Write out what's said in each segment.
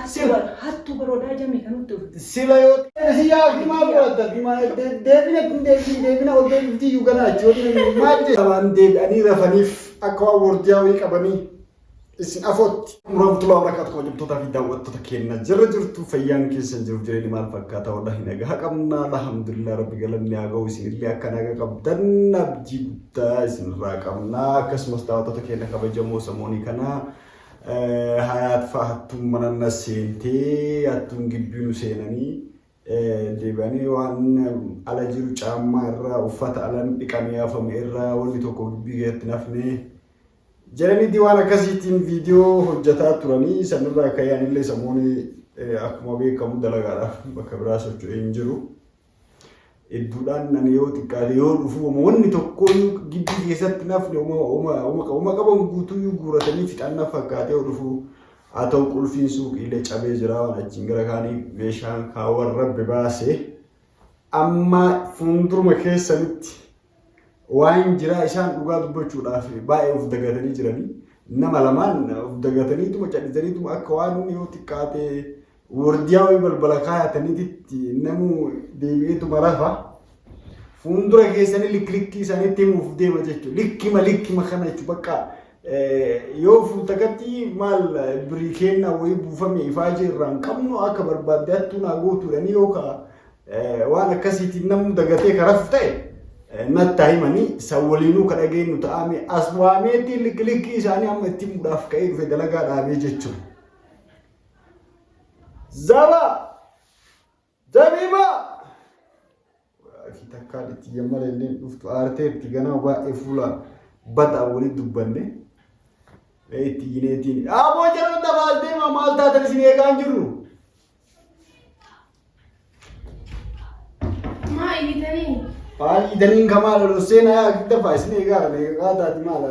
Sila Hattuu baroodaa jamii kan nutti dhufe. Sila yoo si yaa himaa godhatta himaa deebina kun deebin deebina ol deebifti iyyuu ganaa jechuun maal jedhe. Lamaan deebi'anii rafaniif akka waan wardiyaa wayii qabanii isin afootti. Warahmatullahi wabarakatuh kabajamtootaa fi daawwattoota keenya jirra jirtu fayyaan keessan jiruuf jireenyi maal fakkaata wallahi nagaa qabna alhamdulillah rabbi galanni haa ga'u isinillee akka nagaa qabdan abdii guddaa isinirraa qabna akkasumas daawwattoota keenya kabajamoo samoonii kana Hayaat fa'a hattuun mana na seentee hattuun gibbii nu seenanii deebi'anii waan ala jiru caammaa irraa uffata alan dhiqamee hafame irraa wanni tokko gibbii keessatti nafne jedhaniiti waan akkasiitiin viidiyoo hojjetaa turanii sanirraa ka'ee anillee samoonii akkuma beekamu dalagaadhaaf bakka biraa socho'ee hin jiru. Hedduudhaan ani yoo xiqqaate yoo dhufu uma wanni tokkooyyuu gibbii keessatti nafni uma uma uma uma qaban guutuyyuu guuratanii fixan na fakkaate yoo dhufu haa ta'u qulfiin suuqiilee cabee jira waan achiin gara kaanii meeshaan kaawwan rabbi baase amma fuulduruma keessanitti waan jiraa isaan dhugaa dubbachuudhaaf baay'ee of dagatanii jiranii nama lamaan of dagataniituma callisaniituma akka waan yoo xiqqaate Wardiyaa wayii balbala kaayataniititti namuu deebi'eetuma rafa. Fuuldura keessanii likki isaaniitti himuuf deema jechuudha. Likkima likkima kana jechuudha. Bakka yoo fuultakatti maal birii kennaa wayii buufame ifaajee irraa hin qabnu akka barbaadde hattuu naa gootuudhanii yookaan waan akkasiitiin namuu dagatee ka rafu ta'e nattaa himanii san waliinuu ka dhageenyu ta'ame as waameetti likki likkii isaanii amma itti himuudhaaf ka'ee dhufe dalagaa dhaabee jechuudha. Zaba! Zabiba! Fi takkaan itti yammala illee dhuftu aarteetti ganama baay'ee fuula badaa walitti dubbanne. Itti yineetiin. Aboo jala dabaas deema maal taatan isin eegaa hin jirru. Maa iyyitanii? Maal iyyitaniin kamaa lolu seenaa dafaa isin eegaa eegaa taati maal.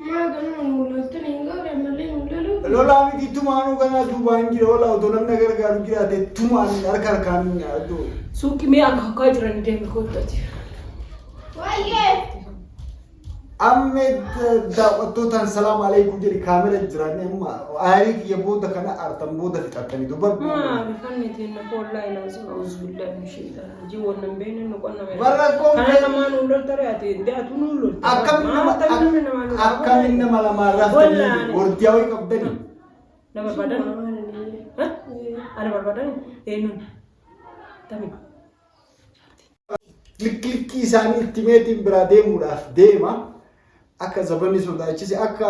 Maa ganama nu loltan hin gaure malee nu lolu. Lolaa miti tumaanuu ganaa duubaan jira hola otoo namni na gargaaru jiraate tumaan harka harkaan Suuqii mee akaakaa jiran deemi koottati. Wayyee! Amme daawwattootaan salaam aleekum jedhi kaamera jiraanne amma aarii kiyya booda kana aartan booda fixattanii dubar Maali fanni teenna foollaa ilaa auzubillahi min shaytaan rajii wannan beekne nu qonname. Warra koon Kana namaa nu loltare ati inde atu nu lolta. Akkamiin nama akkamiin nama lamaan raftanii wardiyaa wayii qabdanii. Na barbaadan? Ana barbaadan? Eenyuun? Tami. Likki isaanii itti meetiin biraa deemuudhaaf deema. Akka zabanni sodaachise akka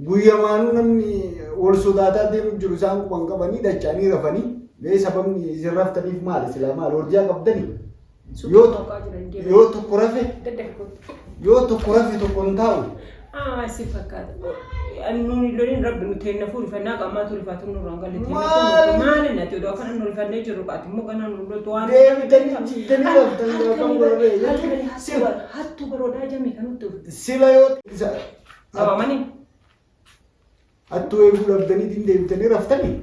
guyyamaanuu namni wal sodaataa deemu jiru isaan quban qabanii dacha'anii rafanii mee sababni isin raftaniif maali silaa maali horjiyaa qabdanii yoo tokko rafe yoo tokko rafe tokko hin taa'u. Ah, si fakkaata. Nuuni loliin rabbi nu teenna fuuri fannaa qaamaa turi faatu nurraan galle teenna Maal? fuuri. Maali nati odoo akkana nu rifannee jirru qaati immoo ganaa nu loltu waan. Deebitanii jiddanii raftan kan godhame jechuun Hattuu baroodaa jamii kan nutti dhufe. sila yoo Qabamanii. hattuu eeguu dhabdaniitiin deebitanii raftanii.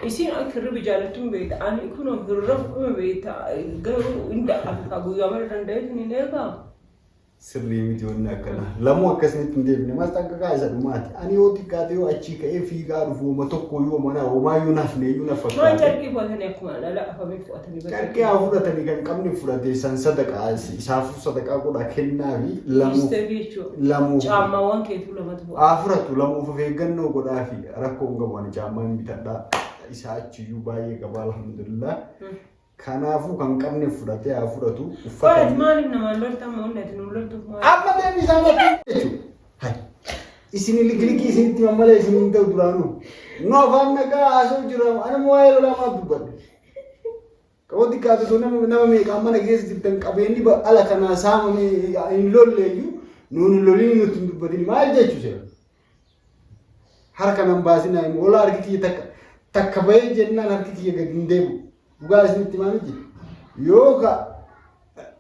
Isiin akka hirriba jaalattu hin beekta. Ani kunoo hirriba beekta. Garuu hin Afrikaa guyyaa mara danda'eetu ni eegaa. Sirrii miti wanni akkanaa. Lamuu akkasinitti hin deebine. Maal xanqaqaa isa dhumaati. Ani yoo xiqqaate yoo achii ka'ee fiigaa dhufu homa tokko yoo mana homaayyuu nafne iyyuu na Maan fakkaate. carqii fudhatanii akkuma dhala afamee fudhatanii bakka. Carqii haa fudhatanii kan qabne fudhate san sadaqaa isaafuu sadaqaa godha kennaa fi lamuuf Isteef jechuudha. lamuuf Caammaawwan keetuu lamatu bu'a. haa fudhatu lamuuf of eeggannoo godhaa fi rakkoo hin qabu ani caammaa hin bitadhaa isaa achiyyuu baay'ee qaba alhamdulillah. Kanaafuu kan qabne fudhatee haa fudhatu. Uffata Qoraati maaliif namaan lolta amma wanni ati nuun loltuuf maali? Amma deebii isaa natti jechuudha. Hai. Isin liqliqii isinitti mammalee isin hin ta'u duraanuu. Nu afaan nagaa haasa'u jira. Ani immoo waa'ee lolaa maaf dubbadhe? Qaboo xiqqaatu osoo nama nama meeqaan mana keessa jirtan qabeenyi ala kanaa saamame hin lolle iyyuu nuun hin lolini nutti hin dubbatini maal jechuu seera? Harka nan baasinaa himu. Hoolaa harki kiyya takka takka bahee jennaan harki kiyya gadi hin deebi'u. Dhugaa isinitti himaa miti. Yoo ka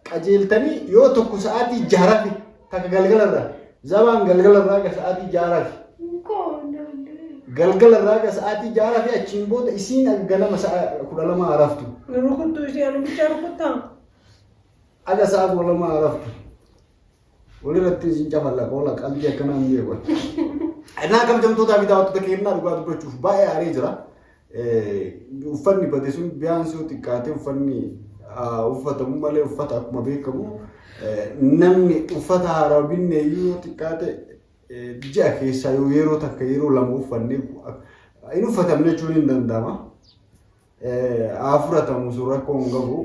qajeeltanii yoo tokko sa'aatii jaarafi takka galgalarraa zabaan galgalarraa ga sa'aatii jaarafi galgalarraa ga sa'aatii jaarafi achiin booda isiin aga ganama sa'a 12 raftu. Nu rukuttuu ishee anu bichaa rukuttaa? Aga sa'a 12 raftu. Walirratti isin cafallaqa oola qalbii akkanaa hin beeku. Innaa kabajamtootaa fi daawwattoota keenyaa, dhugaa dubbachuuf baay'ee aaree jira. Uffanni bade sun biyaan yoo xiqqaate uffanni uffatamu malee, uffata akkuma beekamu namni uffata haaraa binne iyyuu yoo xiqqaate ji'a keessaa yoo yeroo takka yeroo lama uffannee hin uffatamne jechuun hin danda'ama. Haa fudhatamu, sun rakkoo hin qabu.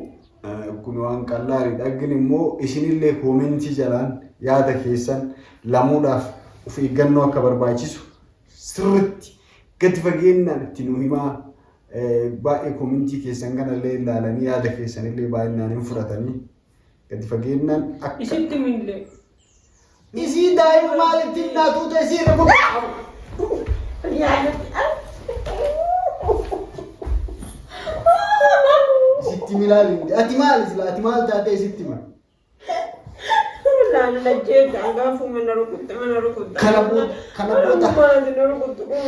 Kun waan qallaaliidha. Gin immoo isinillee koomentii jalaan yaada keessan lamuudhaaf of eeggannoo akka barbaachisu sirriitti gadi fageenyaan itti nu himaa. Baay'ee koomentii keessan kanallee ilaalanii yaada keessanillee baay'inaan hin fudhatanii gadi fageenyaan akka. Isitti millee. Isii daa'ima maalitti hin naatuuta isii irra gogaa. Isitti milaali. Ati maali sila? Ati maal taatee isitti hima? Laala jecha gaafuma mana rukutte mana rukutte. Kana booda Maali na rukuttu kun?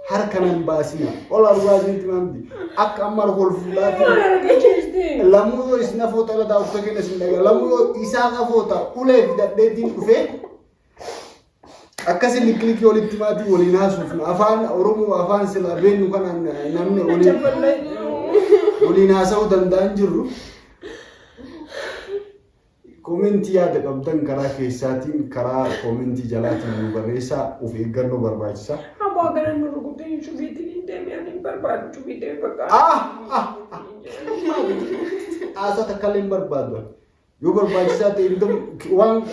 Harka nan baasina. Ol arguu isinitti maamti. Akka amma ol fuudhaatti. Maal argachiisti? Lamuu yoo isin afoo xala daawwata kenna isin dhagaa. Lamuu yoo isaan afoo ta'a ulee fidadheetiin dhufee akkasi likkilikii walitti maatii waliin haasuuf afaan Oromoo afaan silaa beennu kanaan namni waliin haasa'uu danda'an jirru. Koomentii yaada qabdan karaa keessaatiin, karaa koomentii jalaatiin nu barreessaa. Of eeggannoo barbaachisa. Abbaa gara nu rukutte hin shufiitiin hin deemi, ani hin barbaadu, shufii deemi bakka. Ah! Ah! Ah! Haasaa takka illee hin barbaadu. Yoo barbaachisaa ta'e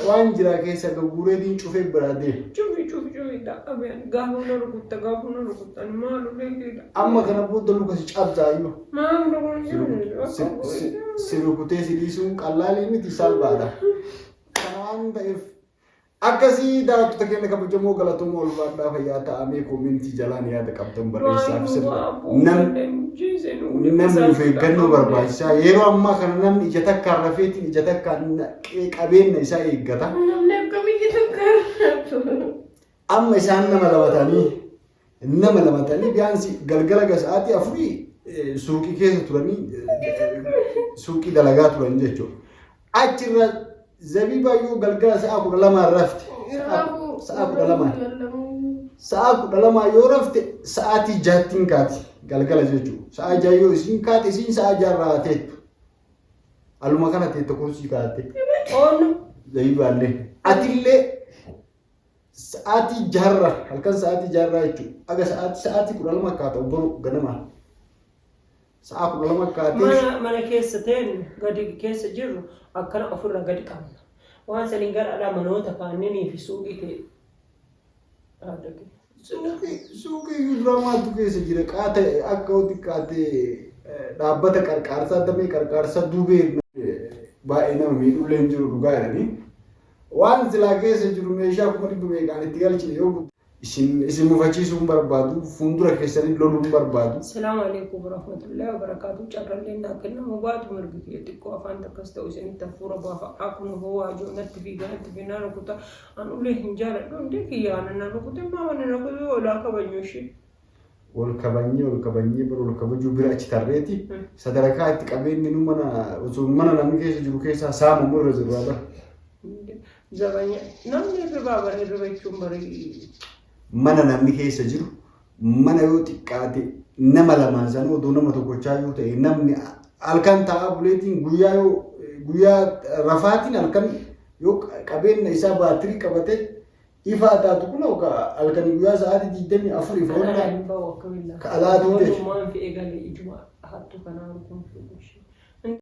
waan jiraa keessa gagguureetiin cufee biraa deema. Cufi cufi cufi dhaabeen gaafa na rukutta, gaafa na rukuttan maalu beekidha. Amma kana booda luka si cabsaayyuu. Maal rukutu? Si rukutee si dhiisuun qallaalii miti, salphaadha. Kana waan ta'eef akkasii, daawwattoota keenya kabajamoo, galatooma, ulfaadhaa, fayyaa ta'amee. Koomentii jalaan yaada qabdan barreessaa fi sirna. Namni of eeggannoo barbaachisaa. Yeroo ammaa kana namni ija takkaan rafeetiin ija takkaan qabeenya isaa eeggata. Namni akkamitti tokko Amma isaan nama lama ta'anii biyaansi galgala sa'aatii 4 suuqii keessa turanii suuqii dalagaa turan jechuudha. Achirra zabiibaa yoo galgala sa'a 12 rafte, sa'a 12, sa'a 12 yoo rafte, sa'aatii 6ttiin kaati galgala jechuudha. Sa'a 6 yoo isiin kaate, isiin sa'a 6rraa teettu. Aluma kana teetta kursii kaatte. Oonu. Zabiibaallee. Atillee sa'aatii 6rra, halkan sa'aatii 6rraa jechuudha. Aga sa'aatii 12 akka ta'u boru ganama. Sa'a 12 kaatee Mana keessa teen gadi keessa jirru akkana ofirra gadi qabna. Waan saniin gara alaa manoota kaanneenii fi suuqii kee. Suuqii iyyuu dura maaltu keessa jira? Qaata akka xiqqaatee dhaabbata qarqaarsaa, damee qarqaarsaa duubee baay'ee nama miidhullee hin jiru dhugaa jedhanii. Waan silaa keessa jiru meeshaa 100,000 meeqaan itti galchine yoo isin mufachiisuu hin barbaadu, fuuldura keessanii loluu hin barbaadu. Salaamu alaikum warahmatullahi wabarakatuh. Carrallee naa kennamu baatu mirgi kiyya xiqqoo afaan takkas ta'u isinitti hafuura baafa. Akkuma hoo natti fiiga, natti fiiga, na rukuta. An ulee hin jaaladhu, hundee kiyya ana na rukute, maa na rukute, olaa kabajnu ishee. Ol kabanyee, ol kabanyee, bara ol kabajuu bira achi tarreeti sadarkaa itti qabeenyi nu mana osoo mana namni keessa jiru keessaa saamamu irra jiru bara. Zabanya namni hirribaa bara hirriba jechuun bara. Mana namni keessa jiru, mana yoo xiqqaate nama lamaan sana odoo nama tokkochaa yoo ta'e, namni halkan taa'aa buleetiin guyyaa yoo guyyaa rafaatiin halkan yoo qabeenya isaa baatirii qabate ifaa taatu, kun halkan guyyaa sa'aatii 24 ifa Hin bahu akka billaa. Ka alaatu jechuudha. Walumaan fe'ee galee ijuma hattu kanaa rukuun fiiguushi.